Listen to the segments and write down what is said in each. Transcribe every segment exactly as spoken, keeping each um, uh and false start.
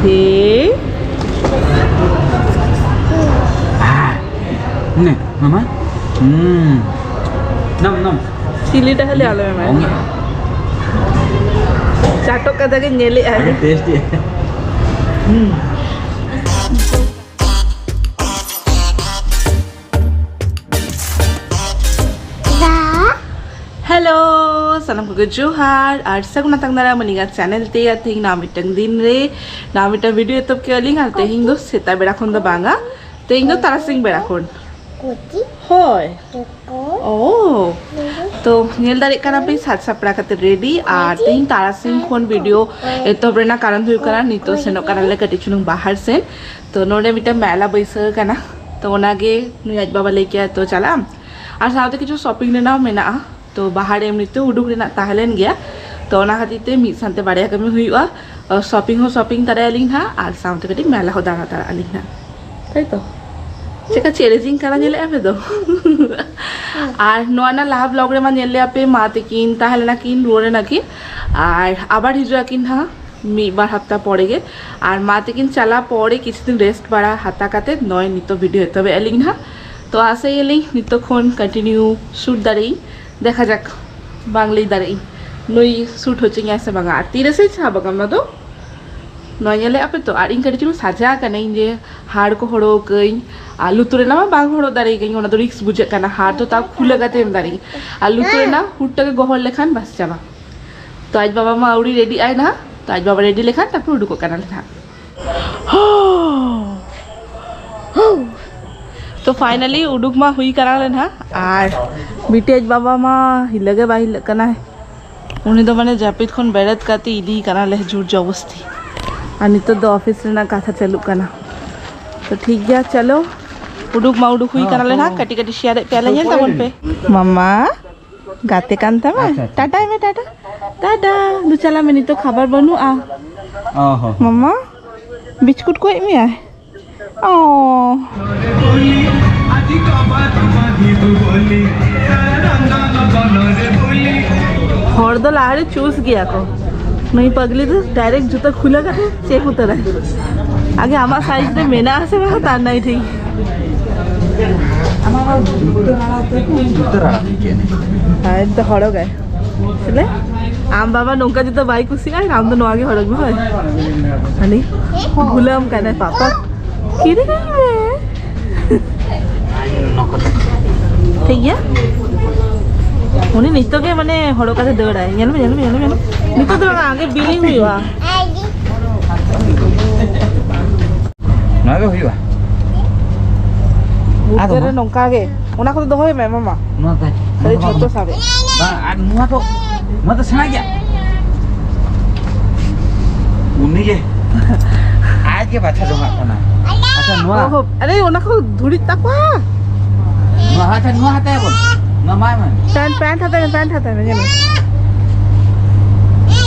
ᱮ᱾ ᱱᱮ, ᱢᱟᱢᱟ᱾ ᱦᱩᱸ᱾ ᱱᱟᱢ, ᱱᱟᱢ᱾ ᱪᱤᱞᱤ ᱰᱟᱦᱞᱮ ᱟᱞᱮ ᱢᱮ᱾ ᱚᱝᱜᱮ᱾ ᱪᱟᱴᱚᱜ ᱠᱟᱛᱮ ᱜᱮ ᱧᱮᱞᱮᱜᱼᱟ᱾ ᱟᱹᱰᱤ ᱴᱮᱥᱴᱤ᱾ ᱦᱩᱸ᱾ ᱦᱮᱞᱳ, ᱥᱟᱱᱟᱢ ᱠᱚᱜᱮ ᱡᱚᱦᱟᱨ ᱟᱨ ᱥᱟᱹᱜᱩᱱ ᱟᱛᱟᱝ ᱫᱟᱨᱟᱢ ᱟᱹᱞᱤᱧᱟᱜ ᱪᱮᱱᱮᱞ ᱛᱮ᱾ ᱟᱨ ᱛᱮᱦᱮᱧ ᱱᱟᱣᱟ ᱢᱤᱫᱴᱟᱝ ᱫᱤᱱ ᱨᱮ, ᱱᱟᱣᱟ ᱢᱤᱫᱴᱟᱝ ᱵᱷᱤᱰᱤᱭᱳ ᱮᱛᱚᱦᱚᱵ ᱠᱮᱜᱼᱟ ᱞᱤᱧ᱾ ᱟᱨ ᱛᱮᱦᱮᱧ ᱫᱚ ᱥᱮᱛᱟᱜ ᱵᱮᱲᱟ ᱠᱷᱚᱱ ᱫᱚ ᱵᱟᱝᱟ, ᱛᱮᱦᱮᱧ ᱫᱚ ᱛᱟᱨᱟᱥᱤᱧ ᱵᱮᱲᱟ ᱠᱷᱚᱱ᱾ ᱦᱳᱭ᱾ ᱳ, ᱛᱚ ᱧᱮᱞ ᱫᱟᱲᱮᱭᱟᱜ ᱠᱟᱱᱟ ᱯᱮ ᱥᱟᱡᱽ ᱥᱟᱯᱲᱟᱣ ᱠᱟᱛᱮ ᱨᱮᱰᱤ᱾ ᱟᱨ ᱛᱮᱦᱮᱧ ᱛᱟᱨᱟᱥᱤᱧ ᱠᱷᱚᱱ ᱵᱷᱤᱰᱤᱭᱳ ᱮᱛᱚᱦᱚᱵ ᱨᱮᱱᱟᱜ ᱠᱟᱨᱚᱱ ᱦᱩᱭᱩᱜ ᱠᱟᱱᱟ, ᱱᱤᱛᱚᱜ ᱥᱮᱱᱚᱜ ᱠᱟᱱᱟᱞᱮ ᱠᱟᱹᱴᱤᱡ ᱪᱩᱞᱩᱝ ᱵᱟᱦᱟᱨ ᱥᱮᱱ᱾ ᱛᱚ ᱱᱚᱰᱮ ᱢᱤᱫᱴᱟᱝ ᱢᱮᱞᱟ ᱵᱟᱹᱭᱥᱟᱹᱣ ᱠᱟᱱᱟ, ᱛᱚ ᱚᱱᱟᱜᱮ ᱱᱩᱭ ᱟᱡ ᱵᱟᱵᱟ ᱞᱟᱹᱭ ᱠᱮᱜᱼᱟ, "ᱛᱚ ᱪᱟᱞᱟᱜ ᱟᱢ?" ᱟᱨ ᱥᱟᱶᱛᱮ ᱠᱤᱪᱷᱩ ᱥᱚᱯᱤᱝ ᱨᱮᱱᱟᱜ ᱦᱚᱸ ᱢᱮᱱᱟᱜᱼᱟ᱾ ᱛᱚ ᱵᱟᱦᱟᱨ ᱮᱢᱱᱤ ᱛᱮ ᱩᱰᱩᱠ ᱨᱮᱱᱟᱜ ᱛᱟᱦᱮᱸ ᱞᱮᱱ ᱜᱮᱭᱟ, ᱛᱚ ᱚᱱᱟ ᱠᱷᱟᱹᱛᱤᱨ ᱛᱮ ᱢᱤᱫ ᱥᱟᱶᱛᱮ ᱵᱟᱨᱭᱟ ᱠᱟᱹᱢᱤ ᱦᱩᱭᱩᱜᱼᱟ᱾ ᱟᱨ ᱥᱚᱯᱤᱝ ᱦᱚᱸ ᱥᱚᱯᱤᱝ ᱛᱟᱨᱟᱭᱟᱞᱤᱧ ᱱᱟᱦᱟᱜ, ᱟᱨ ᱥᱟᱶᱛᱮ ᱠᱟᱹᱴᱤᱡ ᱢᱮᱞᱟ ᱦᱚᱸ ᱫᱟᱬᱟ ᱛᱟᱨᱟᱜ ᱟᱹᱞᱤᱧ ᱱᱟᱦᱟᱜ᱾ ᱛᱟᱭ ᱛᱚ? ᱪᱮᱫᱠᱟ ᱪᱮᱞᱮᱧᱡᱤᱝ ᱠᱟᱱᱟ, ᱧᱮᱞᱮᱫᱼᱟ ᱯᱮ ᱛᱚ? ᱟᱨ ᱱᱚᱣᱟ ᱨᱮᱱᱟᱜ ᱞᱟᱦᱟ ᱵᱞᱚᱜ ᱨᱮᱢᱟ ᱧᱮᱞ ᱞᱮᱭᱟ ᱯᱮ, ᱢᱟ ᱛᱟᱹᱠᱤᱱ ᱛᱟᱦᱮᱸ ᱞᱮᱱᱟ ᱠᱤᱱ, ᱨᱩᱣᱟᱹᱲ ᱮᱱᱟ ᱠᱤᱱ᱾ ᱟᱨ ᱟᱵᱟᱨ ᱦᱤᱡᱩᱜ ᱟᱹᱠᱤᱱ ᱱᱟᱦᱟᱜ ᱢᱤᱫ ᱵᱟᱨ ᱦᱟᱯᱛᱟ ᱯᱚᱨᱮ ᱜᱮ᱾ ᱟᱨ ᱢᱟ ᱛᱟᱹᱠᱤᱱ ᱪᱟᱞᱟᱣ ᱯᱚᱨᱮ ᱠᱤᱪᱷᱩ ᱫᱤᱱ ᱨᱮᱥᱴ ᱵᱟᱲᱟ ᱦᱟᱛᱟᱣ ᱠᱟᱛᱮ ᱱᱚᱜᱼᱚᱭ ᱱᱤᱛᱚᱜ ᱵᱷᱤᱰᱤᱭᱳ ᱮᱛᱚᱦᱚᱵᱮᱫ ᱟᱹᱞᱤᱧ ᱱᱟᱦᱟᱜ᱾ ᱛᱚ ᱟᱥᱟᱭᱟᱞᱤᱧ ᱱᱤᱛᱚᱜ ᱠᱷᱚᱱ ᱠᱚᱱᱴᱤᱱᱤᱭᱩ ᱥᱩᱴ ᱫᱟᱲᱮᱭᱟᱜ ᱤᱧ, ᱫᱮᱠᱷᱟ ᱡᱟᱠ, ᱵᱟᱝ ᱞᱟᱹᱭ ᱫᱟᱲᱮᱭᱟᱜ ᱤᱧ ᱱᱩᱭ ᱥᱩᱴ ᱦᱚᱪᱚᱧᱟᱭ ᱥᱮ ᱵᱟᱝᱟ᱾ ᱟᱨ ᱛᱤᱨᱮ ᱥᱮ ᱪᱷᱟᱵ ᱟᱠᱟᱱᱟ ᱫᱚ? ᱱᱚᱣᱟ ᱧᱮᱞᱮᱫ ᱟᱯᱮ ᱛᱚ? ᱟᱨ ᱤᱧ ᱠᱟᱹᱴᱤᱡ ᱪᱩᱞᱩᱝ ᱥᱟᱡᱟ ᱠᱟᱹᱱᱟᱹᱧ, ᱡᱮ ᱦᱟᱨ ᱠᱚ ᱦᱚᱨᱚᱜ ᱟᱹᱧ, ᱟᱨ ᱞᱩᱛᱩᱨ ᱨᱮᱱᱟᱜ ᱢᱟ ᱵᱟᱝ ᱦᱚᱨᱚᱜ ᱫᱟᱲᱮᱭᱟᱜ ᱠᱟᱹᱧ, ᱚᱱᱟ ᱫᱚ ᱨᱤᱠᱥ ᱵᱩᱡᱷᱟᱹᱜ ᱠᱟᱱᱟ᱾ ᱦᱟᱨ ᱫᱚ ᱛᱟᱣ ᱠᱷᱩᱞᱟᱹ ᱠᱟᱛᱮ ᱮᱢ ᱫᱟᱲᱮᱭᱟᱜ, ᱟᱨ ᱞᱩᱛᱩᱨ ᱨᱮᱱᱟᱜ ᱦᱩᱴ ᱜᱮ ᱜᱚᱦᱚᱲ ᱞᱮᱠᱷᱟᱱ ᱵᱟᱥ ᱪᱟᱵᱟ᱾ ᱛᱚ ᱟᱡ ᱵᱟᱵᱟ ᱢᱟ ᱟᱹᱣᱲᱤ ᱨᱮᱰᱤ ᱟᱭ ᱱᱟᱦᱟᱜ, ᱛᱚ ᱟᱡ ᱵᱟᱵᱟ ᱨᱮᱰᱤ ᱞᱮᱠᱷᱟᱱ ᱛᱟᱨᱯᱚᱨ ᱩᱰᱩᱠᱚᱜ ᱠᱟᱱᱟ ᱞᱮ ᱱᱟᱦᱟᱜ᱾ ᱛᱚ ᱯᱷᱟᱭᱱᱟᱞᱤ ᱩᱰᱩᱠ ᱢᱟ ᱦᱩᱭ ᱠᱟᱱᱟ ᱞᱮ ᱱᱟᱦᱟᱜ, ᱟᱨ ᱵᱤᱴᱤ ᱟᱡ ᱵᱟᱵᱟ ᱢᱟ ᱦᱤᱞᱟᱹ ᱜᱮ ᱵᱟᱭ ᱦᱤᱞᱟᱹᱜ ᱠᱟᱱᱟᱭ᱾ ᱩᱱᱤ ᱫᱚ ᱢᱟᱱᱮ ᱡᱟᱹᱯᱤᱫ ᱠᱷᱚᱱ ᱵᱮᱨᱮᱫ ᱠᱟᱛᱮ ᱤᱫᱤᱭᱮ ᱠᱟᱱᱟᱞᱮ ᱡᱳᱨ ᱡᱚᱵᱚᱥᱛᱤ᱾ ᱟᱨ ᱱᱤᱛᱚᱜ ᱫᱚ ᱚᱯᱷᱤᱥ ᱨᱮᱱᱟᱜ ᱠᱟᱛᱷᱟ ᱪᱟᱹᱞᱩᱜ ᱠᱟᱱᱟ᱾ ᱛᱚ ᱴᱷᱤᱠ ᱜᱮᱭᱟ, ᱪᱚᱞᱚ ᱩᱰᱩᱠ ᱢᱟ ᱩᱰᱩᱠ ᱦᱩᱭ ᱠᱟᱱᱟᱞᱮ ᱱᱟᱦᱟᱜ᱾ ᱠᱟᱹᱴᱤᱡ ᱠᱟᱹᱴᱤᱡ ᱥᱮᱭᱟᱨᱮᱫ ᱯᱮᱭᱟᱞᱮ, ᱧᱮᱞ ᱛᱟᱵᱚᱱ ᱯᱮ᱾ ᱢᱟᱢᱟ ᱜᱟᱛᱮ ᱠᱟᱱ ᱛᱟᱢᱟ? ᱟᱪᱪᱷᱟ, ᱟᱪᱪᱷᱟ᱾ ᱴᱟᱴᱟᱭ ᱢᱮ, ᱴᱟᱴᱟ᱾ ᱴᱟᱴᱟ᱾ ᱫᱩ ᱪᱟᱞᱟᱜ ᱢᱮ, ᱱᱤᱛᱚᱜ ᱠᱷᱟᱵᱟᱨ ᱵᱟᱹᱱᱩᱜᱼᱟ᱾ ᱚ ᱦᱚᱸ᱾ ᱢᱟᱢᱟ ᱵᱤᱥᱠᱩᱴ ᱠᱚ ᱮᱢ ᱢᱮᱭᱟ? ᱚ᱾ ᱦᱚᱲ ᱫᱚ ᱞᱟᱦᱟᱨᱮ ᱪᱩᱥ ᱜᱮᱭᱟ ᱠᱚ᱾ ᱱᱩᱭ ᱯᱟᱜᱽᱞᱤ ᱫᱚ direct ᱡᱩᱛᱟᱹ ᱠᱷᱩᱞᱟᱹ ᱠᱟᱛᱮ check ᱩᱛᱟᱹᱨᱟᱭ᱾ ᱟᱜᱮ ᱟᱢᱟᱜ size ᱨᱮ ᱢᱮᱱᱟᱜ ᱟᱥᱮ ᱵᱟᱝ, ᱛᱟᱨ ᱱᱟᱭ ᱴᱷᱤᱠ᱾ ᱟᱨ ᱫᱚ ᱦᱚᱲᱚᱜᱟᱭ᱾ ᱪᱮᱞᱮ? ᱟᱢ ᱵᱟᱵᱟ ᱱᱚᱝᱠᱟ ᱡᱩᱛᱟᱹ ᱵᱟᱭ ᱠᱩᱥᱤᱭᱟᱜᱼᱟ, ᱟᱢ ᱫᱚ ᱱᱚᱣᱟ ᱜᱮ ᱦᱚᱨᱚᱜ ᱢᱮ, ᱦᱳᱭ᱾ ᱦᱟᱹᱱᱤ ᱵᱷᱩᱞᱟᱹᱣᱟᱢ ᱠᱟᱱᱟᱭ ᱯᱟᱯᱟ᱾ ᱠᱤᱨᱤᱧ ᱟᱹᱧ ᱢᱮ᱾ ᱴᱷᱤᱠ ᱜᱮᱭᱟ᱾ ᱩᱱᱤ ᱱᱤᱛᱚᱜ ᱜᱮ ᱢᱟᱱᱮ ᱦᱚᱨᱚᱜ ᱠᱟᱛᱮ ᱫᱟᱹᱲᱟᱭ᱾ ᱧᱮᱞ ᱢᱮ, ᱧᱮᱞ ᱢᱮ, ᱧᱮᱞ ᱢᱮ, ᱧᱮᱞ ᱢᱮ᱾ ᱱᱤᱛᱚᱜ ᱫᱚ ᱵᱟᱝ, ᱟᱜᱮ billing ᱦᱩᱭᱩᱜᱼᱟ᱾ ᱱᱚᱣᱟ ᱜᱮ ᱦᱩᱭᱩᱜᱼᱟ᱾ ᱟᱫᱚ ᱵᱩᱫᱽᱫᱷᱤ ᱨᱮ ᱢᱟ᱾ ᱱᱚᱝᱠᱟ ᱜᱮ᱾ ᱚᱱᱟ ᱠᱚᱫᱚ ᱫᱚᱦᱚᱭ ᱢᱮ, ᱢᱟᱢᱟ᱾ ᱱᱚᱣᱟ ᱫᱚ ᱟᱹᱰᱤ ᱡᱷᱚᱛᱚ ᱥᱟᱵ ᱮ᱾ ᱵᱟᱝ, ᱟᱨ ᱱᱚᱣᱟ ᱫᱚ, ᱱᱚᱣᱟ ᱫᱚ ᱥᱮᱬᱟ ᱜᱮᱭᱟ᱾ ᱩᱱᱤ ᱜᱮ᱾ ᱟᱡ ᱜᱮ ᱵᱟᱪᱷᱟ ᱡᱚᱝᱟᱜ ᱠᱟᱱᱟ᱾ ᱟᱪᱪᱷᱟ, ᱱᱚᱣᱟ᱾ ᱚᱦᱚ, ᱟᱨᱮ, ᱚᱱᱟ ᱠᱚ ᱫᱷᱩᱲᱤᱜ ᱛᱟᱠᱚᱣᱟ᱾ ᱱᱚᱣᱟ, ᱟᱪᱪᱷᱟ, ᱱᱚᱣᱟ ᱦᱟᱛᱟᱭ ᱟᱵᱚᱱ᱾ ᱱᱚᱣᱟ ᱢᱟᱭ ᱢᱮ᱾ ᱯᱮᱱᱴ, ᱯᱮᱱᱴ ᱦᱟᱛᱟᱭ ᱢᱮ, ᱯᱮᱱᱴ ᱦᱟᱛᱟᱭ ᱢᱮ, ᱧᱮᱞ ᱢᱮ᱾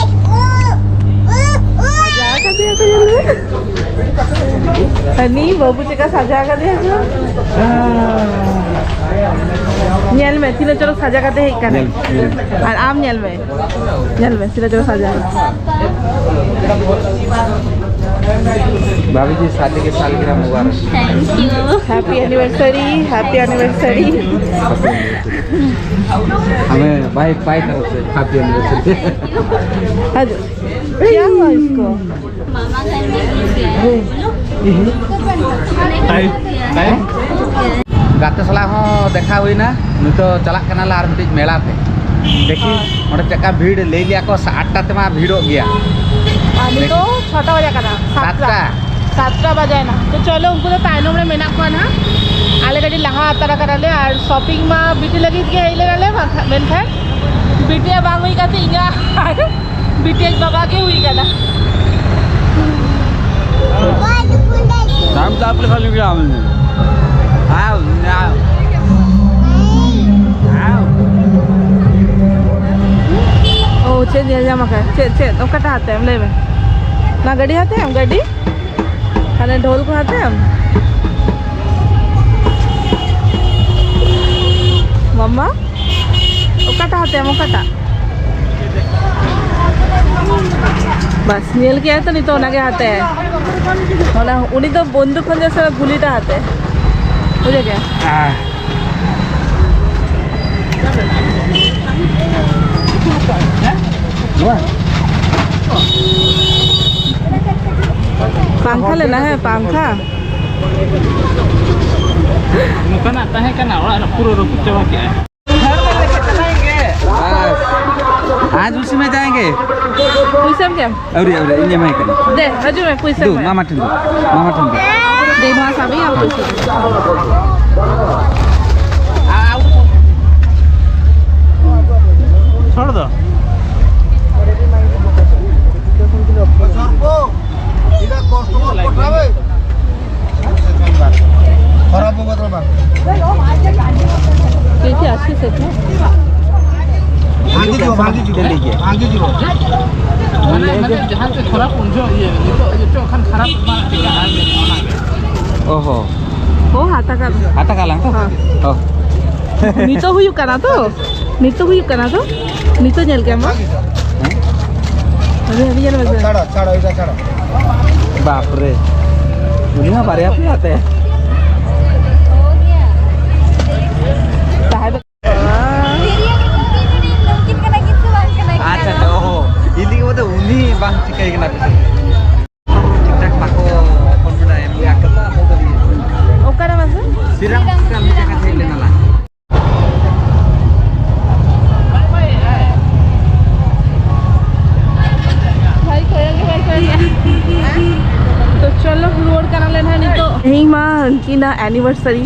ᱡᱟ ᱠᱟᱫᱮᱭᱟ ᱠᱚ, ᱧᱮᱞ ᱢᱮ᱾ ᱦᱟᱹᱱᱤ ᱵᱟᱹᱵᱩ ᱪᱮᱫᱠᱟ ᱥᱟᱡᱟᱣ ᱠᱟᱫᱮᱭᱟ ᱠᱚ᱾ ᱧᱮᱞ ᱢᱮ, ᱛᱤᱱᱟᱹᱜ ᱪᱚᱨᱚᱠ ᱥᱟᱡᱟ ᱠᱟᱛᱮ ᱦᱮᱡ ᱠᱟᱱᱟᱭ᱾ ᱧᱮᱞ, ᱧᱮᱞ᱾ ᱟᱨ ᱟᱢ ᱧᱮᱞ ᱢᱮ, ᱧᱮᱞ ᱢᱮ, ᱛᱤᱱᱟᱹᱜ ᱪᱚᱨᱚᱠ ᱥᱟᱡᱟᱣ᱾ ᱵᱷᱟᱵᱷᱤ ᱡᱤ, ᱥᱟᱫᱤ ᱠᱮ ᱥᱟᱞᱜᱤᱨᱟ Mubarak. Thank you। Happy anniversary, happy anniversary। हमें भाई, भाई तरफ से happy anniversary। क्या हुआ इसको? मामा घर में गिर गया है। ᱜᱟᱛᱮ ᱥᱟᱞᱟᱜ ᱦᱚᱸ ᱫᱮᱠᱷᱟ ᱦᱩᱭᱱᱟ᱾ ᱱᱤᱛᱚᱜ ᱪᱟᱞᱟᱜ ᱠᱟᱱᱟᱞᱮ ᱟᱨ ᱢᱤᱫᱴᱤᱡ ᱢᱮᱞᱟ ᱛᱮ᱾ ᱫᱮᱠᱷᱤ ᱦᱳᱭ᱾ ᱚᱸᱰᱮ ᱪᱮᱫᱠᱟ ᱵᱷᱤᱲ, ᱞᱟᱹᱭ ᱜᱮᱭᱟ ᱠᱚ ᱥᱟ-, ᱟᱴᱴᱟ ᱛᱮᱢᱟ ᱵᱷᱤᱲᱚᱜ ᱜᱮᱭᱟ᱾ ᱟᱨ ᱱᱤᱛᱚᱜ ᱪᱷᱚᱴᱟ ᱵᱟᱡᱟᱜ ᱠᱟᱱᱟ, ᱥᱟᱛᱴᱟ᱾ ᱥᱟᱛᱴᱟ᱾ ᱥᱟᱛᱴᱟ ᱵᱟᱡᱟᱭᱮᱱᱟ᱾ ᱛᱚ ᱪᱚᱞᱚ, ᱩᱱᱠᱩ ᱫᱚ ᱛᱟᱭᱱᱚᱢ ᱨᱮ ᱢᱮᱱᱟᱜ ᱠᱚᱣᱟ ᱱᱟᱦᱟᱜ᱾ ᱟᱞᱮ ᱠᱟᱹᱴᱤᱡ ᱞᱟᱦᱟ ᱦᱟᱛᱟᱲ ᱠᱟᱱᱟᱞᱮ᱾ ᱟᱨ shopping ᱢᱟ ᱵᱤᱴᱤ ᱞᱟᱹᱜᱤᱫ ᱜᱮ ᱦᱮᱡ ᱞᱮᱱᱟᱞᱮ, ᱵᱟᱝᱠᱷᱟᱱ, ᱢᱮᱱᱠᱷᱟᱱ ᱵᱤᱴᱤᱭᱟᱜ ᱵᱟᱝ ᱦᱩᱭ ᱠᱟᱛᱮ ᱤᱧᱟᱹᱜ ᱟᱨ ᱵᱤᱴᱤᱭᱟᱜ ᱵᱟᱵᱟ ᱜᱮ ᱦᱩᱭ ᱠᱟᱱᱟ᱾ ᱫᱟᱢ ᱫᱟᱢ ᱞᱮᱠᱟ ᱞᱤᱧ ᱞᱟᱹᱭᱟ ᱟᱢ᱾ ᱟᱣ, ᱟᱣ᱾ ᱟᱣ᱾ ᱳ, ᱪᱮᱫ ᱧᱮᱞ ᱧᱟᱢ ᱟᱠᱟᱫ? ᱪᱮᱫ, ᱪᱮᱫ? ᱚᱠᱟᱴᱟᱜ ᱦᱟᱛᱟᱣ ᱮᱢ? ᱞᱟᱹᱭ ᱢᱮ᱾ ᱚᱱᱟ ᱜᱟᱹᱰᱤ ᱦᱟᱛᱟᱣ ᱮᱢ? ᱜᱟᱹᱰᱤ? ᱦᱟᱱᱮ ᱰᱷᱳᱞ ᱠᱚ ᱦᱟᱛᱟᱣ ᱮᱢ? ᱢᱟᱢᱟ? ᱚᱠᱟᱴᱟᱜ ᱦᱟᱛᱟᱣ ᱮᱢ? ᱚᱠᱟᱴᱟᱜ? ᱵᱟᱥ, ᱧᱮᱞ ᱠᱮᱜᱼᱟᱭ ᱛᱚ ᱱᱤᱛᱚᱜ ᱚᱱᱟᱜᱮ ᱦᱟᱛᱮ᱾ ᱚᱱᱟ, ᱩᱱᱤ ᱫᱚ ᱵᱚᱱᱫᱷᱩ ᱠᱷᱚᱱ ᱡᱮ ᱥᱟᱞᱟ ᱜᱩᱞᱤᱴᱟ ᱦᱟᱛᱮ᱾ ᱵᱩᱡᱷᱟᱹᱣ ᱠᱮᱜᱼᱟ? ᱯᱟᱝᱠᱷᱟ ᱞᱮᱱᱟ, ᱦᱮᱸ, ᱯᱟᱝᱠᱷᱟ᱾ ᱱᱚᱝᱠᱟᱱᱟᱜ ᱛᱟᱦᱮᱸ ᱠᱟᱱᱟ, ᱚᱲᱟᱜ ᱨᱮ ᱯᱩᱨᱟᱹ ᱨᱟᱹᱯᱩᱫ ᱪᱟᱵᱟ ᱠᱮᱜᱼᱟᱭ᱾ ᱵᱟᱥ᱾ ᱟᱡ ᱩᱥᱤ ᱢᱮ ᱡᱟᱭᱮᱸᱜᱮ᱾ ᱯᱩᱭᱥᱟᱹᱢ ᱠᱮᱢ? ᱟᱹᱣᱨᱤ, ᱟᱹᱣᱨᱤ, ᱤᱧ ᱮᱢᱟᱭ ᱠᱟᱱᱟ᱾ ᱫᱮ, ᱦᱤᱡᱩᱜ ᱢᱮ, ᱯᱩᱭᱥᱟᱹ ᱫᱩ, ᱮᱢ ᱢᱮ᱾ ᱢᱟᱢᱟ ᱴᱷᱮᱱ ᱫᱩ, ᱢᱟᱢᱟ ᱴᱷᱮᱱ ᱫᱩ᱾ ᱫᱮ, ᱱᱚᱣᱟ ᱥᱟᱵ ᱤᱧ ᱟᱢ ᱯᱩᱭᱥᱟᱹ᱾ ᱪᱷᱚᱲ ᱫᱚ᱾ ଖରାପ ହବ ତମ ପାଖରେ। ସେଇଠି ଆସି ସେଠି। ଭାଙ୍ଗିଯିବ, ଭାଙ୍ଗିଯିବ। ଭାଙ୍ଗିଯିବ। ମାନେ, ମାନେ ଯାହା ସେ ଖରାପ ପୁଞ୍ଜ ଇଏ, ନିତ, ନିତ ଖାଲି ଖରାପ ମାନେ ଟିକେ ଆଣିଲେ, ଅନାକେ। ᱚ ᱦᱚ᱾ ᱚ, ᱦᱟᱛᱟ ᱠᱟᱜ ᱢᱮ᱾ ᱦᱟᱛᱟ ᱠᱟᱜ ᱞᱟᱝ ᱛᱚ? ᱦᱮᱸ᱾ ᱚ᱾ ᱱᱤᱛᱚᱜ ᱦᱩᱭᱩᱜ ᱠᱟᱱᱟ ᱛᱚ? ᱱᱤᱛᱚᱜ ᱦᱩᱭᱩᱜ ᱠᱟᱱᱟ ᱛᱚ? ᱱᱤᱛᱚᱜ ᱧᱮᱞ ᱠᱮᱜᱼᱟᱢ ᱵᱟᱝ? ᱦᱮᱸ? ᱟᱹᱰᱤ, ᱟᱹᱰᱤ ᱧᱮᱞ ᱢᱮᱥᱮ᱾ ᱪᱷᱟᱲᱟ, ᱪᱷᱟᱲᱟ, ᱮᱴᱟ ᱪᱷᱟᱲᱟ᱾ ᱵᱟᱯ ᱨᱮ᱾ ᱩᱱᱤ ᱢᱟ ᱵᱟᱨᱭᱟ ᱯᱮᱭᱟ ᱛᱮ᱾ ᱛᱟᱦᱮᱸ ᱫᱚ ᱱᱚᱝᱠᱤᱱ ᱠᱟᱱᱟ ᱠᱤᱱ ᱥᱮ ᱵᱟᱝ ᱠᱟᱱᱟ ᱠᱤᱱ? ᱟᱪᱪᱷᱟ, ᱟᱪᱪᱷᱟ, ᱚ ᱦᱚ᱾ ᱤᱧ ᱞᱟᱹᱜᱤᱫ ᱵᱚᱞᱛᱮ ᱩᱱᱤ ᱵᱟᱝ ᱪᱤᱠᱟᱹᱭ ᱠᱟᱱᱟ ᱯᱮᱥᱮ᱾ ᱴᱷᱤᱠ ᱴᱷᱟᱠ ᱵᱟᱠᱚ ᱦᱚᱯᱚᱱ ᱢᱮᱱᱟ, ᱮᱢ ᱜᱮ ᱟᱠᱚ ᱫᱚ, ᱟᱫᱚ ᱫᱚ ᱚᱠᱟᱨᱮ ᱢᱟᱥᱮ? ᱥᱨᱤᱨᱟᱢ ᱦᱚᱥᱯᱤᱴᱟᱞ ᱢᱤᱫᱴᱟᱝ ᱠᱟᱛᱷᱟ ᱦᱮᱡ ᱞᱮᱱᱟ ᱞᱟᱝ᱾ ᱵᱷᱟᱭ ᱠᱚᱭᱚᱜ ᱜᱮ ᱵᱟᱭ ᱠᱚᱭᱚᱜ ᱮᱫᱟ᱾ ᱛᱚ ᱪᱚᱞᱚ, ᱨᱩᱣᱟᱹᱲ ᱠᱟᱱᱟᱞᱮ ᱱᱟᱦᱟᱜ ᱱᱤᱛᱚᱜ᱾ ᱛᱮᱦᱮᱧ ᱢᱟ ᱦᱟᱹᱱᱠᱤᱱᱟᱜ anniversary,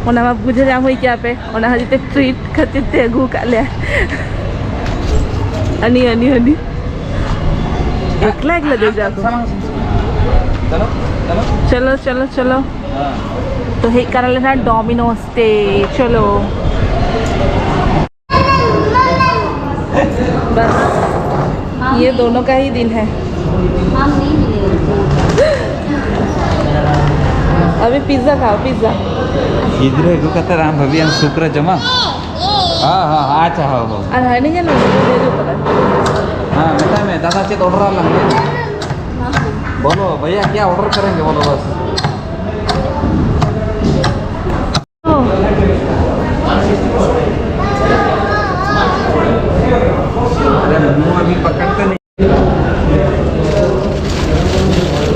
ᱚᱱᱟ ᱢᱟ ᱵᱩᱡᱷᱟᱹᱣ ᱧᱟᱢ ᱦᱩᱭ ᱠᱮᱭᱟ ᱯᱮ, ᱚᱱᱟ ᱦᱚᱛᱮᱡ ᱛᱮ treat ᱠᱷᱟᱹᱛᱤᱨ ᱛᱮ ᱟᱹᱜᱩ ᱟᱠᱟᱫ ᱞᱮᱭᱟ᱾ ᱦᱟᱹᱱᱤ, ᱦᱟᱹᱱᱤ, ᱦᱟᱹᱱᱤ᱾ ᱮᱠᱞᱟ, ᱮᱠᱞᱟ ᱫᱮᱡᱚᱜ ᱟᱠᱚ᱾ ᱪᱚᱞᱚ, ᱪᱚᱞᱚ, ᱪᱚᱞᱚ᱾ ᱛᱚ ᱦᱮᱡ ᱠᱟᱱᱟᱞᱮ ᱱᱟᱦᱟᱜ Domino's ᱛᱮ, ᱪᱚᱞᱚ᱾ बस, ये दोनों का ही दिन है। अभी पिज्जा खाओ, पिज्जा। ᱜᱤᱫᱽᱨᱟᱹ ᱟᱹᱜᱩ ᱠᱟᱛᱮ ᱟᱢ ᱵᱷᱟᱹᱵᱤ ᱟᱢ ᱥᱩᱠ ᱨᱮ ᱡᱚᱢᱟᱢ? ᱦᱮᱸ, ᱦᱮᱸ, ᱟᱪᱪᱷᱟ, ᱦᱳ, ᱦᱳ᱾ ᱟᱨ ᱦᱟᱹᱱᱤ ᱧᱮᱞ ᱢᱮ, ᱫᱮᱡᱚᱜ ᱠᱟᱱᱟ᱾ ᱦᱮᱸ, ᱢᱮᱛᱟᱭ ᱢᱮ, ᱫᱟᱫᱟ ᱪᱮᱫ ᱚᱰᱟᱨ ᱟᱞᱟᱝ? ᱵᱚᱞᱚ ᱵᱷᱟᱭᱭᱟ, ᱠᱭᱟ ᱚᱰᱟᱨ ᱠᱟᱨᱮᱝᱜᱮ, ᱵᱚᱞᱚ ᱵᱟᱥ᱾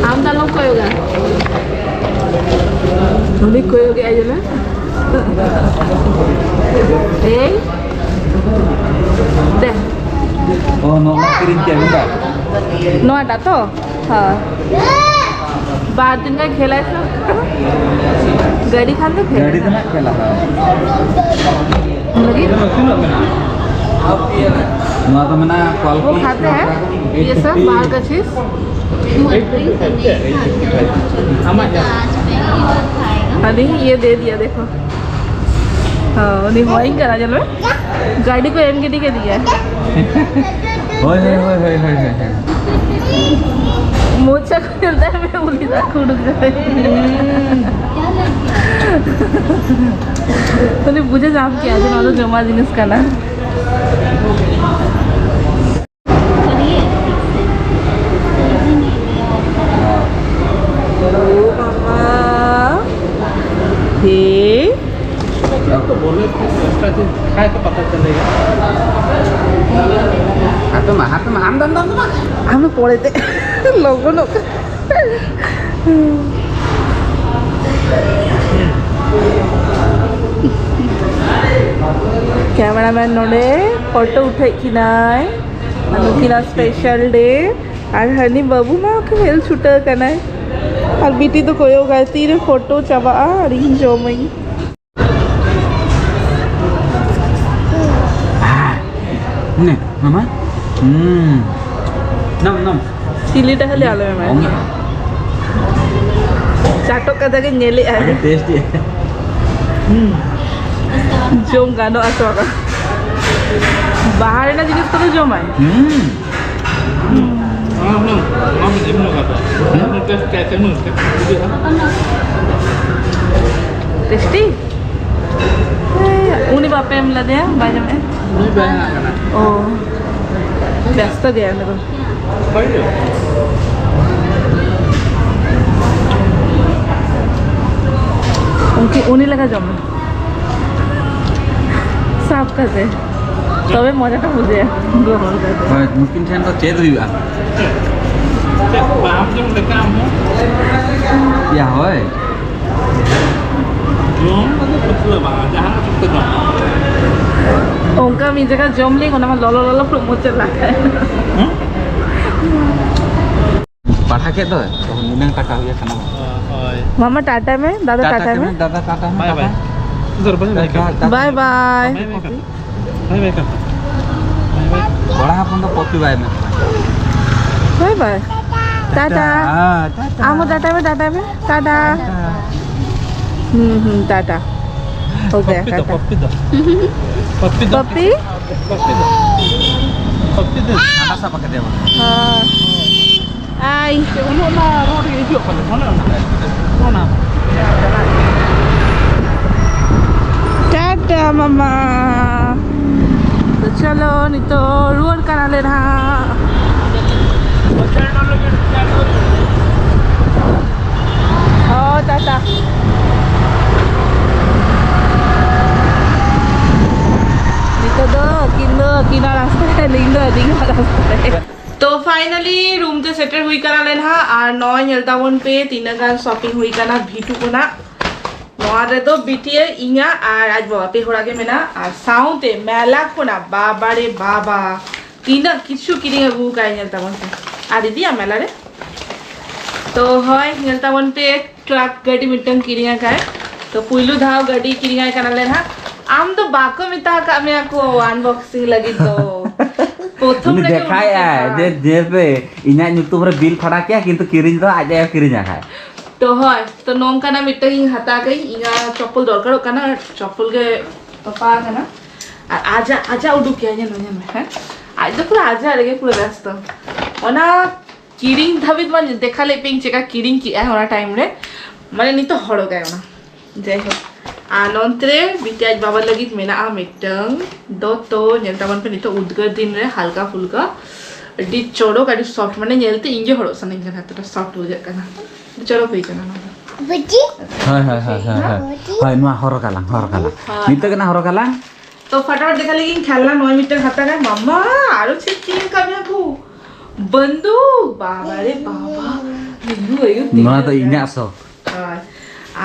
ᱟᱢ ᱫᱚ ᱟᱞᱚᱢ ᱠᱚᱭᱚᱜᱟ᱾ ᱩᱱᱤ ᱠᱚᱭᱚᱜᱮᱜᱼᱟᱭ ᱡᱮᱱᱚ᱾ ᱮᱭ᱾ ᱫᱮ᱾ ᱚ, ᱱᱚᱣᱟ ᱠᱤᱨᱤᱧ ᱠᱮᱫ ᱟᱹᱧ ᱵᱟᱝ? ᱱᱚᱣᱟᱴᱟᱜ ᱛᱚ? ᱦᱳᱭ᱾ ᱵᱟᱨ ᱫᱤᱱ ᱜᱟᱱ ᱠᱷᱮᱞᱟᱭ ᱥᱮ? ᱜᱟᱹᱰᱤ ᱠᱷᱟᱱ ᱫᱚ ᱠᱷᱮᱞ᱾ ᱜᱟᱹᱰᱤ ᱫᱚ ᱱᱟᱜ ᱠᱷᱮᱞᱟ, ᱦᱳᱭ᱾ ᱞᱟᱹᱜᱤᱫ? ᱱᱚᱣᱟ ᱫᱚ ᱢᱮᱱᱟᱜᱼᱟ, ᱠᱚᱞ वो खाते हैं ये सब बाहर का चीज? ᱟᱢᱟᱜ ᱡᱟᱦᱟᱸ᱾ अभी ये दे दिया, देखो। हाँ, ᱩᱱᱤ ᱦᱚᱦᱚᱭᱤᱧ ᱠᱟᱱᱟ, ᱧᱮᱞ ᱢᱮ᱾ ᱜᱟᱹᱰᱤ ᱠᱚ ᱮᱢ ᱜᱤᱰᱤ ᱠᱮᱫᱮᱭᱟ᱾ ᱦᱳᱭ, ᱦᱳᱭ, ᱦᱳᱭ᱾ ᱢᱚᱪᱟ ᱠᱚ ᱧᱮᱞ ᱛᱟᱭ ᱢᱮ, ᱩᱱᱤ ᱫᱟᱜ ᱠᱚ ᱩᱰᱩᱠ ᱠᱟᱫᱟᱭ᱾ ᱩᱱᱤ ᱵᱩᱡᱷᱟᱹᱣ ᱧᱟᱢ ᱠᱮᱫᱟ ᱡᱮ ᱱᱚᱣᱟ ᱫᱚ ᱡᱚᱢᱟᱜ ᱡᱤᱱᱤᱥ ᱠᱟᱱᱟ᱾ ᱳ ᱵᱟᱵᱟ᱾ ᱦᱮ। तो बोले कि इसका चीज खाए तो पता चलेगा। ᱦᱟᱛᱮ ᱢᱟ, ᱦᱟᱛᱮ ᱢᱟ, ᱟᱢ ᱫᱚ, ᱟᱢ ᱫᱚ, ᱟᱢ ᱫᱚ᱾ ᱟᱢ ᱫᱚ ᱯᱚᱨᱮᱛᱮ ᱞᱚᱜᱚᱱᱚᱜ ᱠᱟᱱᱟ᱾ ᱠᱮᱢᱮᱨᱟᱢᱮᱱ ᱱᱚᱰᱮ ᱯᱷᱳᱴᱳ ᱩᱴᱷᱟᱹᱣᱮᱫ ᱠᱤᱱᱟᱭ᱾ ᱟᱨ ᱱᱩᱠᱤᱱᱟᱜ special day᱾ ᱟᱨ ᱦᱟᱹᱱᱤ ᱵᱟᱹᱵᱩ ᱢᱟ ᱠᱷᱮᱞ ᱪᱷᱩᱴᱟᱹᱣ ᱠᱟᱱᱟᱭ᱾ ᱟᱨ ᱵᱤᱴᱤ ᱫᱚ ᱠᱚᱭᱚᱜᱟᱭ, ᱛᱤᱨᱮ ᱯᱷᱳᱴᱳ ᱪᱟᱵᱟᱜᱼᱟ ᱟᱨ ᱤᱧ ᱡᱚᱢᱟᱹᱧ᱾ ᱱᱮ, ᱢᱟᱢᱟ᱾ ᱦᱩᱸ᱾ ᱱᱟᱢ, ᱱᱟᱢ᱾ ᱪᱤᱞᱤ ᱴᱟᱜ ᱞᱮ ᱟᱞᱮ ᱢᱮ᱾ ᱚᱝ᱾ ᱪᱟᱴᱚᱜ ᱠᱟᱛᱮ ᱜᱮ ᱧᱮᱞᱮᱜᱼᱟᱭ᱾ ᱟᱹᱰᱤ taste ᱜᱮ᱾ ᱦᱩᱸ᱾ ᱡᱚᱢ ᱜᱟᱱᱚᱜᱼᱟ ᱥᱮ ᱵᱟᱝ? ᱵᱟᱦᱟ ᱨᱮᱱᱟᱜ ᱡᱤᱱᱤᱥ ᱠᱚᱫᱚ ᱡᱚᱢᱟᱭ? ᱦᱩᱸ᱾ ᱦᱩᱸ᱾ ᱚᱱᱟ ᱦᱩᱱᱟᱹᱝ, ᱚᱱᱟ ᱦᱩᱱᱟᱹᱝ ᱮᱢ ᱧᱚᱜᱟ ᱛᱚ᱾ ᱦᱩᱸ᱾ ᱚᱱᱟ ᱴᱮᱥᱴ ᱠᱟᱭ ᱛᱮ ᱦᱩᱱᱟᱹᱝ ᱵᱩᱡᱷᱟᱹᱜᱼᱟ᱾ ᱴᱮᱥᱴᱤ? ᱦᱮᱸ, ᱩᱱᱤ ᱵᱟᱯᱮ ᱮᱢ ᱞᱮᱫᱮᱭᱟ, ᱵᱟᱭ ᱡᱚᱢᱮᱫᱼᱟ? ᱩᱱᱤ ᱵᱟᱭ ᱦᱮᱡ ᱟᱠᱟᱱᱟ᱾ ᱚ᱾ ᱵᱮᱥᱛᱚ ᱜᱮᱭᱟ ᱩᱱᱤ ᱫᱚ᱾ ᱩᱱᱠᱤ, ᱩᱱᱤ ᱞᱮᱠᱟ ᱡᱚᱢ ᱢᱮ᱾ ᱥᱟᱵ ᱠᱟᱛᱮ᱾ ᱛᱚᱵᱮ ᱢᱚᱡᱟᱴᱟ ᱵᱩᱡᱷᱟᱹᱜᱼᱟ᱾ ᱜᱚᱦᱚᱲ ᱠᱟᱛᱮ᱾ ᱦᱳᱭ, ᱱᱩᱠᱤᱱ ᱴᱷᱮᱱ ᱫᱚ ᱪᱮᱫ ᱦᱩᱭᱩᱜᱼᱟ? ᱪᱮᱫ ᱵᱟᱢ ᱡᱚᱢ ᱞᱮᱠᱟ ᱟᱢ ᱦᱚᱸ? ᱭᱟ, ᱦᱳᱭ᱾ ᱡᱚᱢ ᱠᱟᱛᱮ ᱯᱟᱹᱪᱷᱞᱟᱹ ᱵᱟᱝ, ᱡᱟᱦᱟᱱᱟᱜ ᱥᱚᱠᱛᱚ ᱡᱚᱢ᱾ ᱚᱱᱠᱟ ᱢᱤᱫ ᱡᱟᱭᱜᱟ ᱡᱚᱢ ᱞᱤᱧ, ᱚᱱᱟ ᱢᱟ ᱞᱚᱞᱚ ᱞᱚᱞᱚ ᱯᱩᱨᱟᱹ ᱢᱚᱪᱟ ᱞᱟᱜᱟᱭ᱾ ᱦᱩᱸ? ᱯᱟᱲᱦᱟ ᱠᱮᱫ ᱫᱚᱭ, ᱛᱚ ᱱᱤᱱᱟᱹᱝ ᱴᱟᱠᱟ ᱦᱩᱭ ᱟᱠᱟᱱᱟ᱾ ᱦᱳᱭ᱾ ᱢᱟᱢᱟ ᱴᱟᱴᱟ ᱢᱮ, ᱫᱟᱫᱟ ᱴᱟᱴᱟ ᱴᱟᱴᱟ ᱢᱮ᱾ ᱢᱮ, ᱫᱟᱫᱟ ᱴᱟᱴᱟ ᱢᱮ, ᱵᱟᱭ ᱴᱟᱴᱟ᱾ ᱵᱟᱭ᱾ ᱩᱫᱷᱟᱨ ᱵᱟᱭ ᱵᱟᱭ ᱴᱟᱴᱟ, ᱠᱟᱱᱟ᱾ ᱴᱟᱴᱟ᱾ ᱵᱟᱭ ᱵᱟᱭ᱾ ᱵᱟᱭ ᱵᱟᱭ ᱠᱟᱱᱟ᱾ ᱵᱟᱭ ᱵᱟᱭ ᱠᱟᱱᱟ᱾ ᱵᱟᱭ ᱵᱟᱭ᱾ ᱠᱚᱲᱟ ᱦᱚᱯᱚᱱ ᱫᱚ ᱯᱚᱯᱤ ᱵᱟᱭ ᱢᱮ᱾ ᱵᱟᱭ ᱵᱟᱭ᱾ ᱴᱟᱴᱟ᱾ ᱴᱟᱴᱟ᱾ ᱦᱮᱸ, ᱴᱟᱴᱟ᱾ ᱟᱢ ᱦᱚᱸ ᱴᱟᱴᱟ ᱢᱮ, ᱴᱟᱴᱟ ᱢᱮ᱾ ᱴᱟᱴᱟ᱾ ᱴᱟᱴᱟ᱾ ᱦᱩᱸ, ᱦᱩᱸ, ᱴᱟᱴᱟ᱾ ᱦᱳ ᱜᱟᱭᱟ, ᱯᱚᱯᱤ ᱫᱚ, ᱴᱟᱴᱟ᱾ ᱯᱚᱯᱤ ᱫᱚ᱾ ᱯᱚᱯᱤ ᱫᱚ᱾ ᱯᱚᱯᱤ? ᱯᱚᱯᱤ ᱫᱚ᱾ ᱯᱚᱯᱤ ᱫᱚ᱾ ᱦᱟᱱᱟ ᱥᱟᱵ ᱠᱟᱛᱮ ᱵᱚᱞᱮ᱾ ᱦᱮᱸ᱾ ᱟᱭ᱾ ᱩᱱᱟᱹᱜ ᱚᱱᱟ ᱨᱳᱰ ᱜᱮ ᱦᱤᱡᱩᱜ ᱠᱟᱱᱟ, ᱚᱱᱮ ᱚᱱᱟ᱾ ᱚᱱᱟ᱾ ᱴᱟᱴᱟ ᱢᱟᱢᱟ᱾ ᱛᱚ ᱪᱚᱞᱚ, ᱱᱤᱛᱚᱜ ᱨᱩᱣᱟᱹᱲ ᱠᱟᱱᱟᱞᱮ ᱱᱟᱦᱟᱜ᱾ ᱦᱳᱭ, ᱴᱟᱴᱟ᱾ ᱱᱤᱛᱚᱜ ᱫᱚ ᱟᱹᱠᱤᱱ ᱫᱚ ᱟᱹᱠᱤᱱᱟᱜ ᱨᱟᱥᱛᱟ ᱨᱮ, ᱟᱹᱞᱤᱧ ᱫᱚ ᱟᱹᱞᱤᱧᱟᱜ ᱨᱟᱥᱛᱟ ᱨᱮ᱾ ᱛᱚ finally room ᱛᱮ ᱥᱮᱴᱮᱨ ᱦᱩᱭ ᱠᱟᱱᱟ ᱞᱮ ᱱᱟᱦᱟᱜ, ᱟᱨ ᱱᱚᱜᱼᱚᱭ ᱧᱮᱞ ᱛᱟᱵᱚᱱ ᱯᱮ ᱛᱤᱱᱟᱹᱜ ᱜᱟᱱ shopping ᱦᱩᱭ ᱠᱟᱱᱟ ᱵᱷᱤᱴᱩ ᱠᱷᱚᱱᱟᱜ᱾ ᱱᱚᱣᱟ ᱨᱮᱫᱚ ᱵᱤᱴᱤᱭᱟᱹ, ᱤᱧᱟᱹᱜ ᱟᱨ ᱟᱡ ᱵᱟᱵᱟ ᱯᱮ ᱦᱚᱲᱟᱜ ᱜᱮ ᱢᱮᱱᱟᱜᱼᱟ, ᱟᱨ ᱥᱟᱶᱛᱮ ᱢᱮᱞᱟ ᱠᱷᱚᱱᱟᱜ ᱵᱟᱵᱟ ᱨᱮ ᱵᱟᱵᱟ ᱛᱤᱱᱟᱹᱜ ᱠᱤᱪᱷᱩ ᱠᱤᱨᱤᱧ ᱟᱹᱜᱩ ᱠᱟᱜᱼᱟᱭ ᱧᱮᱞ ᱛᱟᱵᱚᱱ ᱯᱮ᱾ ᱟᱨ ᱤᱫᱤᱭᱟ ᱢᱮᱞᱟ ᱨᱮ᱾ ᱛᱚ ᱦᱳᱭ, ᱧᱮᱞ ᱛᱟᱵᱚᱱ ᱯᱮ, ᱴᱨᱟᱠ ᱜᱟᱹᱰᱤ ᱢᱤᱫᱴᱟᱝ ᱠᱤᱨᱤᱧ ᱟᱠᱟᱫ᱾ ᱛᱚ ᱯᱩᱭᱞᱩ ᱫᱷᱟᱣ ᱜᱟᱹᱰᱤ ᱠᱤᱨᱤᱧ ᱟᱭ ᱠᱟᱱᱟᱞᱮ ᱱᱟᱦᱟᱜ᱾ ᱟᱢ ᱫᱚ ᱵᱟᱠᱚ ᱢᱮᱛᱟ ᱟᱠᱟᱫ ᱢᱮᱭᱟ ᱠᱚ unboxing ᱞᱟᱹᱜᱤᱫ ᱫᱚ᱾ ᱯᱨᱚᱛᱷᱚᱢ ᱩᱱᱤ ᱨᱮᱜᱮ ᱫᱮᱠᱷᱟᱭᱟᱭ ᱩᱱᱤ ᱡᱮ, ᱧᱮᱞ ᱯᱮ, ᱤᱧᱟᱜ ᱧᱩᱛᱩᱢ ᱨᱮ ᱵᱤᱞ ᱯᱷᱟᱲᱟ ᱠᱮᱭᱟ, ᱠᱤᱱᱛᱩ ᱠᱤᱨᱤᱧ ᱫᱚ ᱟᱡ ᱟᱭᱳ ᱠᱤᱨᱤᱧ ᱟᱠᱟᱫ᱾ ᱛᱚ ᱦᱳᱭ, ᱛᱚ ᱱᱚᱝᱠᱟᱱᱟᱜ ᱢᱤᱫᱴᱟᱝ ᱤᱧ ᱦᱟᱛᱟᱣ ᱠᱟᱜ ᱤᱧ, ᱤᱧᱟᱜ ᱪᱚᱯᱯᱚᱞ ᱫᱚᱨᱠᱟᱨᱚᱜ ᱠᱟᱱᱟ, ᱪᱚᱯᱯᱚᱞ ᱜᱮ ᱛᱚᱯᱟ ᱟᱠᱟᱱᱟ᱾ ᱟᱨ ᱟᱡᱟᱜ, ᱟᱡᱟᱜ ᱩᱰᱩᱠ ᱠᱮᱜᱼᱟᱭ, ᱧᱮᱞ ᱢᱮ, ᱧᱮᱞ ᱢᱮ, ᱦᱮᱸ? ᱟᱡ ᱫᱚ ᱯᱩᱨᱟᱹ ᱟᱡᱟᱜ ᱨᱮᱜᱮ ᱯᱩᱨᱟᱹ ᱵᱮᱥᱛᱚ᱾ ᱚᱱᱟ ᱠᱤᱨᱤᱧ ᱫᱷᱟᱹᱵᱤᱡ ᱢᱟ ᱫᱮᱠᱷᱟ ᱞᱮᱫ ᱯᱮᱭᱟᱹᱧ ᱪᱮᱠᱟ ᱠᱤᱨᱤᱧ ᱠᱮᱜᱼᱟᱭ ᱚᱱᱟ time ᱨᱮ, ᱢᱟᱱᱮ ᱱᱤᱛᱚᱜ ᱦᱚᱨᱚᱜᱟᱭ ᱚᱱᱟ᱾ ᱡᱟᱭᱦᱳᱠ, ᱟᱨ ᱱᱚᱱᱛᱮ ᱨᱮ ᱵᱤᱴᱤ ᱟᱡ ᱵᱟᱵᱟ ᱞᱟᱹᱜᱤᱫ ᱢᱮᱱᱟᱜᱼᱟ ᱢᱤᱫᱴᱟᱝ ᱫᱚᱛᱚ᱾ ᱧᱮᱞ ᱛᱟᱵᱚᱱ ᱯᱮ, ᱱᱤᱛᱚᱜ ᱩᱫᱽᱜᱟᱹᱨ ᱫᱤᱱ ᱨᱮ ᱦᱟᱞᱠᱟ ᱯᱷᱩᱞᱠᱟ ᱟᱹᱰᱤ ᱪᱚᱨᱚᱠ, ᱟᱹᱰᱤ ᱥᱚᱯᱷᱴ, ᱢᱟᱱᱮ ᱧᱮᱞᱛᱮ ᱤᱧ ᱜᱮ ᱦᱚᱨᱚᱜ ᱥᱟᱱᱟᱧ ᱠᱟᱱᱟ, ᱮᱛᱚᱴᱟ ᱥᱚᱯᱷᱴ ᱵᱩᱡᱷᱟᱹᱜ ᱠᱟᱱᱟ᱾ ᱟᱹᱰᱤ ᱪᱚᱨᱚᱠ ᱦᱩᱭ ᱠᱟᱱᱟ ᱱᱚᱣᱟ ᱫᱚ᱾ ᱵᱩᱡᱷᱤ? ᱦᱳᱭ, ᱦᱳᱭ, ᱦᱳᱭ, ᱦᱳᱭ, ᱦᱳᱭ᱾ ᱦᱳᱭ, ᱱᱚᱣᱟ ᱦᱚᱨᱚᱜ ᱟᱞᱟᱝ, ᱦᱚᱨᱚᱜ ᱟᱞᱟᱝ᱾ ᱦᱳᱭ᱾ ᱱᱤᱛᱚᱜ ᱜᱮ ᱱᱟᱜ ᱦᱚᱨᱚᱜ ᱟᱞᱟᱝ᱾ ᱛᱚ ᱯᱷᱟᱴᱟᱯᱷᱟᱴ ᱫᱮᱠᱷᱟ ᱞᱮᱜᱤᱧ ᱠᱷᱮᱞᱱᱟ, ᱱᱚᱜᱼᱚᱭ ᱢᱤᱫᱴᱟᱝ ᱦᱟᱛᱟᱣ ᱠᱟᱜ ᱢᱟᱢᱟ, ᱟᱨᱚ ᱪᱮᱫ ᱠᱤᱨᱤᱧ ᱠᱟᱜ ᱢᱮᱭᱟ ᱠᱚ? ᱵᱟᱱᱫᱩᱠ, ᱵᱟᱵᱟ ᱨᱮ ᱵᱟᱵᱟ᱾ ᱱᱚᱣᱟ ᱫᱚ ᱤᱧᱟᱜ ᱥᱚᱠ᱾ ᱦᱳᱭ᱾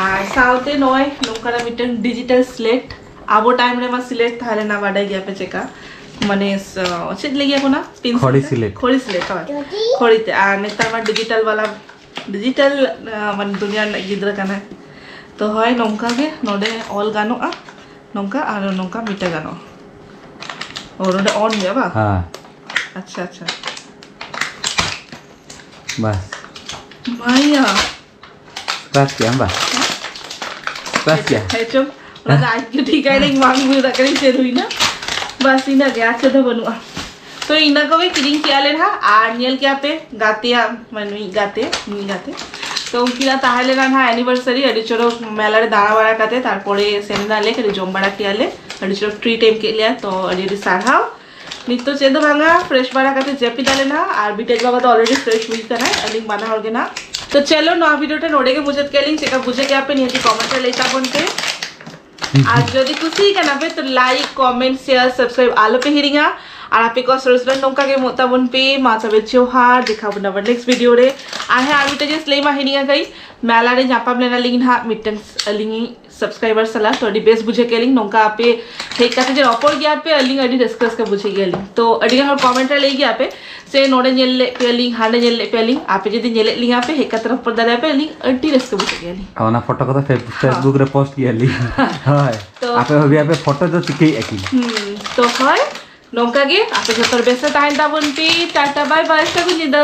ᱟᱨ ᱥᱟᱶᱛᱮ ᱱᱚᱜᱼᱚᱭ ᱱᱚᱝᱠᱟᱱᱟᱜ ᱢᱤᱫᱴᱟᱝ ᱰᱤᱡᱤᱴᱟᱞ ᱥᱞᱮᱴ᱾ ᱟᱵᱚ ᱴᱟᱭᱤᱢ ᱨᱮᱢᱟ ᱥᱞᱮᱴ ᱛᱟᱦᱮᱸ ᱞᱮᱱᱟ, ᱵᱟᱰᱟᱭ ᱜᱮᱭᱟ ᱯᱮ ᱪᱮᱠᱟ? ᱢᱟᱱᱮ ᱥ-, ᱪᱮᱫ ᱞᱟᱹᱭ ᱜᱮᱭᱟ ᱠᱚ ᱚᱱᱟ? ᱯᱮᱱᱥᱤᱞ ᱠᱷᱚᱲᱤ ᱛᱮ? ᱥᱞᱮᱴ᱾ ᱠᱷᱚᱲᱤ ᱥᱞᱮᱴ, ᱦᱳᱭ᱾ ᱠᱷᱚᱲᱤ ᱛᱮ᱾ ᱟᱨ ᱱᱮᱛᱟᱨ ᱢᱟ ᱰᱤᱡᱤᱴᱟᱞ ᱵᱟᱞᱟ, ᱰᱤᱡᱤᱴᱟᱞ, ᱟᱸ, ᱢᱟᱱᱮ ᱫᱩᱱᱤᱭᱟᱹ ᱨᱮᱱᱟᱜ ᱜᱤᱫᱽᱨᱟᱹ ᱠᱟᱱᱟᱭ᱾ ᱛᱚ ᱦᱳᱭ, ᱱᱚᱝᱠᱟ ᱜᱮ ᱱᱚᱰᱮ ᱚᱞ ᱜᱟᱱᱚᱜᱼᱟ, ᱱᱚᱝᱠᱟ ᱟᱨ ᱱᱚᱝᱠᱟ ᱢᱤᱴᱟᱹ ᱜᱟᱱᱚᱜᱼᱟ᱾ ᱚ, ᱱᱚᱰᱮ ᱚᱱ ᱦᱩᱭᱩᱜᱼᱟ ᱵᱟᱝ? ᱦᱮᱸ᱾ ᱟᱪᱪᱷᱟ, ᱟᱪᱪᱷᱟ᱾ ᱵᱟᱥ᱾ ᱢᱟᱭᱟ᱾ ᱵᱟᱥ ᱠᱮᱜ ᱟᱢ ᱵᱟᱝ? ᱵᱟᱥ ᱠᱮᱜ ᱟᱢ? ᱦᱮᱸ ᱪᱚᱝ, ᱚᱱᱟ ᱫᱚ ᱟᱡ ᱜᱮ ᱴᱷᱤᱠᱟᱭ ᱨᱮᱧ ᱵᱟᱝ ᱵᱩᱡᱷᱟᱹᱣ ᱫᱟᱲᱮᱭᱟᱜ ᱠᱟᱱᱟ ᱪᱮᱫ ᱦᱩᱭᱱᱟ᱾ ᱵᱟᱥ, ᱤᱱᱟᱹ ᱜᱮ, ᱟᱨ ᱪᱮᱫ ᱦᱚᱸ ᱵᱟᱹᱱᱩᱜᱼᱟ᱾ ᱛᱚ ᱤᱱᱟᱹ ᱠᱚᱜᱮ ᱠᱤᱨᱤᱧ ᱠᱮᱜᱼᱟ ᱞᱮ ᱱᱟᱦᱟᱜ, ᱟᱨ ᱧᱮᱞ ᱠᱮᱜᱼᱟ ᱯᱮ ᱜᱟᱛᱮᱭᱟᱜ, ᱢᱟᱱᱮ ᱱᱩᱭ ᱜᱟᱛᱮ, ᱱᱩᱭ ᱜᱟᱛᱮ᱾ ᱛᱚ ᱩᱱᱠᱤᱱᱟᱜ ᱛᱟᱦᱮᱸ ᱞᱮᱱᱟ ᱱᱟᱦᱟᱜ anniversary, ᱟᱹᱰᱤ ᱪᱚᱨᱚᱠ ᱢᱮᱞᱟ ᱨᱮ ᱫᱟᱬᱟ ᱵᱟᱲᱟ ᱠᱟᱛᱮ, ᱛᱟᱨᱯᱚᱨᱮ ᱥᱮᱱ ᱮᱱᱟᱞᱮ, ᱠᱟᱹᱴᱤᱡ ᱡᱚᱢ ᱵᱟᱲᱟ ᱠᱮᱜᱼᱟ ᱞᱮ, ᱟᱹᱰᱤ ᱪᱚᱨᱚᱠ treat ᱮᱢ ᱠᱮᱫ ᱞᱮᱭᱟ, ᱛᱚ ᱟᱹᱰᱤ ᱟᱹᱰᱤ ᱥᱟᱨᱦᱟᱣ᱾ ᱱᱤᱛᱚᱜ ᱪᱮᱫ ᱫᱚ ᱵᱟᱝᱟ, fresh ᱵᱟᱲᱟ ᱠᱟᱛᱮ ᱡᱟᱹᱯᱤᱫ ᱟᱞᱮ ᱱᱟᱦᱟᱜ, ᱟᱨ ᱵᱤᱴᱮᱡ ᱵᱟᱵᱟ ᱫᱚ already fresh ᱦᱩᱭ ᱠᱟᱱᱟᱭ, ᱟᱹᱞᱤᱧ ᱵᱟᱱᱟ ᱦᱚᱲ ᱜᱮ ᱱᱟᱦᱟᱜ᱾ ᱛᱚ ᱪᱚᱞᱚ, ᱱᱚᱣᱟ video ᱴᱟ ᱱᱚᱰᱮ ᱜᱮ ᱢᱩᱪᱟᱹᱫ ᱠᱮᱜᱼᱟ ᱞᱤᱧ, ᱪᱮᱫᱠᱟ ᱵᱩᱡᱷᱟᱹᱣ ᱠᱮᱜᱼᱟ ᱯᱮ ᱱᱤᱦᱟᱹᱛ comment ᱨᱮ ᱞᱟᱹᱭ ᱛᱟᱵᱚᱱ ᱯᱮ᱾ ᱟᱨ ᱡᱩᱫᱤ ᱠᱩᱥᱤ ᱠᱟᱱᱟ ᱯᱮ ᱛᱚ like, comment, share, subscribe ᱟᱞᱚ ᱯᱮ ᱦᱤᱲᱤᱧᱟ᱾ ᱟᱨ ᱟᱯᱮ ᱠᱚ ᱥᱚᱨᱚᱥ ᱵᱮᱱ ᱱᱚᱝᱠᱟ ᱜᱮ ᱮᱢᱚᱜ ᱛᱟᱵᱚᱱ ᱯᱮ᱾ ᱢᱟ ᱛᱚᱵᱮ ᱡᱚᱦᱟᱨ, ᱫᱮᱠᱷᱟ ᱵᱚᱱ ᱟᱵᱟᱨ next video ᱨᱮ᱾ ᱟᱨ ᱦᱮᱸ, ᱟᱨ ᱢᱤᱫᱴᱮᱱ ᱡᱤᱱᱤᱥ ᱞᱟᱹᱭ ᱢᱟ ᱦᱤᱲᱤᱧ ᱟᱠᱟᱫᱟᱹᱧ, ᱢᱮᱞᱟ ᱨᱮ ᱧᱟᱯᱟᱢ ᱞᱮᱱᱟ ᱞᱤᱧ ᱱᱟᱦᱟᱜ ᱢᱤᱫᱴᱮᱱ ᱟᱹᱞᱤᱧ subscriber ᱥᱟᱞᱟᱜ, ᱛᱚ ᱟᱹᱰᱤ ᱵᱮᱥ ᱵᱩᱡᱷᱟᱹᱣ ᱠᱮᱜᱼᱟ ᱞᱤᱧ ᱱᱚᱝᱠᱟ ᱟᱯᱮ ᱦᱮᱡ ᱠᱟᱛᱮ ᱡᱮ ᱨᱚᱯᱚᱲ ᱜᱮᱭᱟ ᱯᱮ, ᱟᱹᱞᱤᱧ ᱟᱹᱰᱤ ᱨᱟᱹᱥᱠᱟᱹ, ᱨᱟᱹᱥᱠᱟᱹ ᱵᱩᱡᱷᱟᱹᱣ ᱜᱮᱭᱟ ᱞᱤᱧ᱾ ᱛᱚ ᱟᱹᱰᱤ ᱜᱟᱱ ᱦᱚᱲ comment ᱨᱮ ᱞᱟᱹᱭ ᱜᱮᱭᱟ ᱯᱮ ᱥᱮ ᱱᱚᱰᱮ ᱧᱮᱞ ᱞᱮᱫ ᱯᱮᱭᱟ ᱞᱤᱧ, ᱦᱟᱸᱰᱮ ᱧᱮᱞ ᱞᱮᱫ ᱯᱮᱭᱟ ᱞᱤᱧ, ᱟᱯᱮ ᱡᱩᱫᱤ ᱧᱮᱞᱮᱫ ᱞᱤᱧᱟ ᱯᱮ ᱦᱮᱡ ᱠᱟᱛᱮ ᱨᱚᱯᱚᱲ ᱫᱟᱲᱮᱭᱟᱜᱼᱟ ᱯᱮ, ᱟᱹᱞᱤᱧ ᱟᱹᱰᱤ ᱨᱟᱹᱥᱠᱟᱹ ᱵᱩᱡᱷᱟᱹᱜ ᱜᱮᱭᱟ ᱞᱤᱧ᱾ ᱚᱱᱟ photo ᱠᱚᱫᱚ ᱯᱷᱮ-, ᱦᱮᱸ᱾ Facebook ᱨᱮ post ᱜᱮᱭᱟ ᱞᱤᱧ᱾ ᱦᱳᱭ᱾ ᱛᱚ ᱟᱯᱮ ᱵᱷᱟᱵᱤᱭᱟ ᱯᱮ photo ᱫᱚ ᱪᱤᱠᱟᱹᱭᱮᱫᱼᱟ ᱠᱤᱱ? ᱦᱩᱸ, ᱛᱚ ᱦᱳᱭ, ᱱᱚᱝᱠᱟ ᱜᱮ ᱟᱯᱮ ᱡᱚᱛᱚ ᱦᱚᱲ ᱵᱮᱥ ᱨᱮ ᱛᱟᱦᱮᱱ ᱛᱟᱵᱚᱱ ᱯᱮ᱾ ᱴᱟᱴᱟ, bye bye, ᱥᱟᱹᱜᱩᱱ ᱧᱤᱫᱟᱹ᱾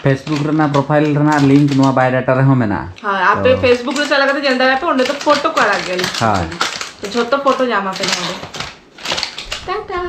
Facebook ᱨᱮᱱᱟᱜ profile ᱨᱮᱱᱟᱜ link ᱱᱚᱣᱟ biodata ᱨᱮᱦᱚᱸ ᱢᱮᱱᱟᱜᱼᱟ᱾ ᱦᱳᱭ, ᱟᱯᱮ ᱛᱚ Facebook ᱨᱮ ᱪᱟᱞᱟᱣ ᱠᱟᱛᱮ ᱧᱮᱞ ᱫᱟᱲᱮᱭᱟᱜᱼᱟ ᱯᱮ, ᱚᱸᱰᱮ ᱫᱚ photo ᱠᱚ ᱟᱲᱟᱜ ᱜᱮᱭᱟ ᱞᱤᱧ᱾ ᱦᱳᱭ᱾ ᱛᱚ ᱡᱷᱚᱛᱚ photo ᱧᱟᱢ ᱟᱯᱮ ᱱᱚᱰᱮ᱾ ᱴᱟᱴᱟ᱾